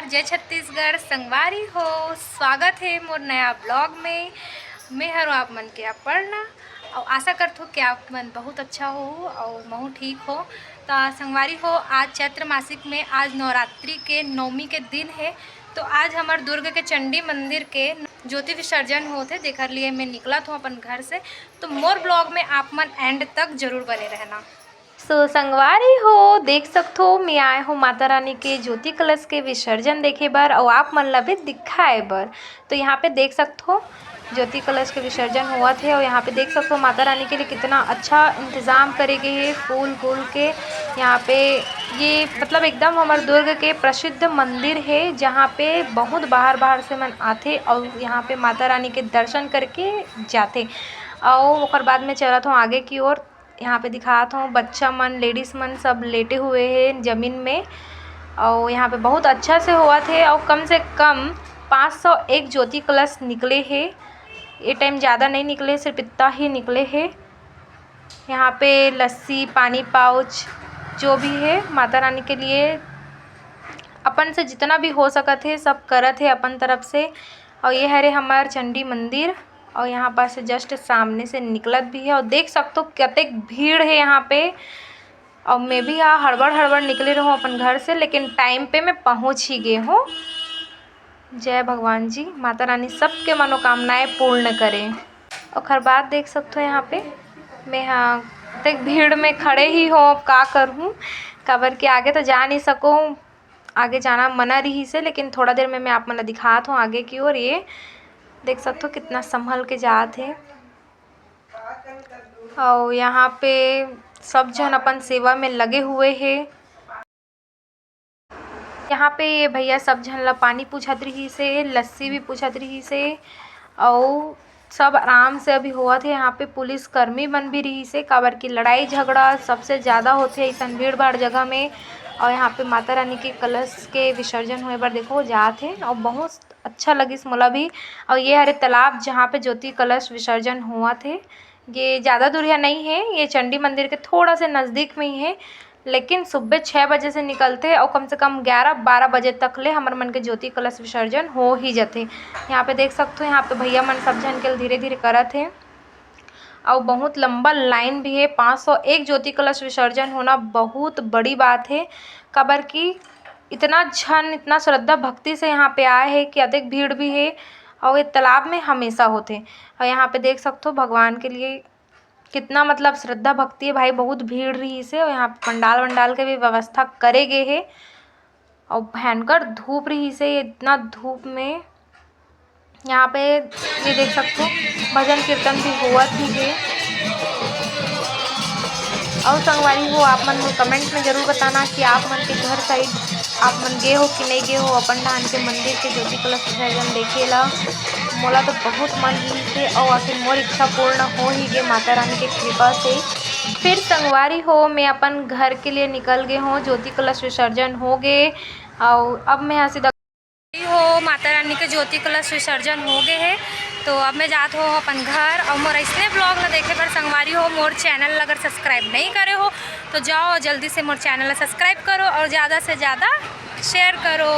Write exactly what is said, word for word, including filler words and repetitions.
जय छत्तीसगढ़ संगवारी हो, स्वागत हे मोर नया vlog में। मैं हरो आप मन के अपर्णा, अउ आशा करथो कि आप मन बहुत अच्छा हो अउ महू ठीक हो। त संगवारी हो, आज चैत्र मासिक में आज नवरात्रि के नवमी के दिन हे, तो आज हमर दुर्ग के चंडी मंदिर के ज्योति विसर्जन होत हे, जेकर लिए मैं निकलत हूँ अपन घर से। तो मोर vlog में आप मन end तक जरूर बने रहना। So संगवारी हो, देख सकथो, मैं आए हूँ माता रानी के ज्योति कलश के विसर्जन देखे बर अउ आप मन ला भी दिखाए बर। तो यहाँ पे देख सकथो, ज्योति कलश के विसर्जन होवत हे अउ यहाँ पे देख सकथो, माता रानी के लिए कितना अच्छा इंतजाम करे गे हे, फूल फूल के। यहाँ पे ये मतलब एकदम हमर दुर्ग के प्रसिद्ध मंदिर हे, जहाँ पे बहुत बाहर बाहर से मन आथे अउ यहाँ पे माता रानी के दर्शन करके जाथे। अउ ओकर बाद में चलत हूँ आगे की ओर। यहाँ पे दिखात हूँ, बच्चा मन, ladies मन सब लेटे हुए हे जमीन में। अउ यहाँ पे बहुत अच्छा से होवत हे अउ कम से कम पाँच सौ एक ज्योति कलश निकले हे। ये time ज़्यादा नहीं निकले, सिर्फ इतना ही निकले हे। यहाँ पे लस्सी, पानी pouch, जो भी हे माता रानी के लिए अपन से जितना भी हो सकत हे, सब करत हे अपन तरफ से। अउ ये हरे हमर चंडी मंदिर। अउ यहाँ पास से just सामने से निकलत भी हे अउ देख सकथो, कतेक भीड़ हे यहाँ पे। अउ मैं भी हा हड़बड़ हड़बड़ निकले रहूँ अपन घर से, लेकिन time पे मैं पहुँच ही गे हूँ। जय भगवान जी, माता रानी सबके मनोकामनाएं पूर्ण करे। ओकर बाद देख सकथो, यहाँ पे मैं हा कतेक भीड़ में खड़े ही हूँ, अब का करहूँ, काबर कि आगे तो जा नहीं सकूँ, आगे जाना मना रहिस हे, लेकिन थोड़ा देर में मैं आप मन ला दिखात हूँ आगे की ओर। ये देख सकथो, कितना संभल के जात हे। अउ यहाँ पे सब झन अपन सेवा में लगे हुए हे। यहाँ पे ये भैया सब झन ला पानी पूछत रहिस हे, लस्सी भी पूछत रहिस हे, अउ सब आराम से अभी होवत हे। यहाँ पे पुलिस कर्मी मन भी रहिस हे, काबर कि लड़ाई झगड़ा सबसे ज़्यादा होथे अइसन भीड़ भाड़ जगह में। अउ यहाँ पे माता रानी के कलश के विसर्जन होए बर देखो जात हे, अउ बहुत अच्छा लगिस मोला भी। अउ ये हरे तालाब, जहाँ पे ज्योति कलश विसर्जन होवत हे। ये ज़्यादा दूरिहा नहीं हे, ये चंडी मंदिर के थोड़ा से नज़दीक में ही हे, लेकिन सुबह छः बजे से निकलथे अउ कम से कम ग्यारह बारह बजे तक ले हमर मन के ज्योति कलश विसर्जन हो ही जथे। यहाँ पे देख सकथो, यहाँ पे भैया मन सब झन के धीरे धीरे करत हे अउ बहुत लंबा line भी हे। पाँच सौ एक ज्योति कलश विसर्जन होना बहुत बड़ी बात हे, काबर कि इतना झन, इतना श्रद्धा भक्ति से यहाँ पे आए हे कि अतेक भीड़ भी हे। अउ ये तालाब में हमेशा होथे। अउ यहाँ पे देख सकथो, भगवान के लिए कितना मतलब श्रद्धा भक्ति हे भाई, बहुत भीड़ रहिस हे। अउ यहाँ पे पंडाल वंडाल के भी व्यवस्था करे गे हे। अउ भयंकर धूप रहिस हे, इतना धूप में यहाँ पे ये देख सकथो, भजन कीर्तन भी होवत ही हे। अउ संगवारी हो, आप मन comment में जरूर बताना कि आप मन के घर side आप मन गे हो कि नहीं गे हो अपन धान के मंदिर के ज्योति कलश विसर्जन देखे ला। मोला तो बहुत मन रहिस हे अउ आखिर मोर इच्छा पूर्ण हो ही गे माता रानी के कृपा से। फिर संगवारी हो, मैं अपन घर के लिए निकल गे हों, ज्योति कलश विसर्जन हो गे अउ अब मैं यहाँ से हो, माता रानी के ज्योति कलश विसर्जन हो गे हे, तो अब मैं जात हो अपन घर। अउ मोर अइसने vlog ला देखे बर संगवारी हो, मोर channel ला अगर subscribe नहीं करे हो तो जाओ जल्दी से मोर channel ला subscribe करो अउ ज़्यादा से ज़्यादा share करो।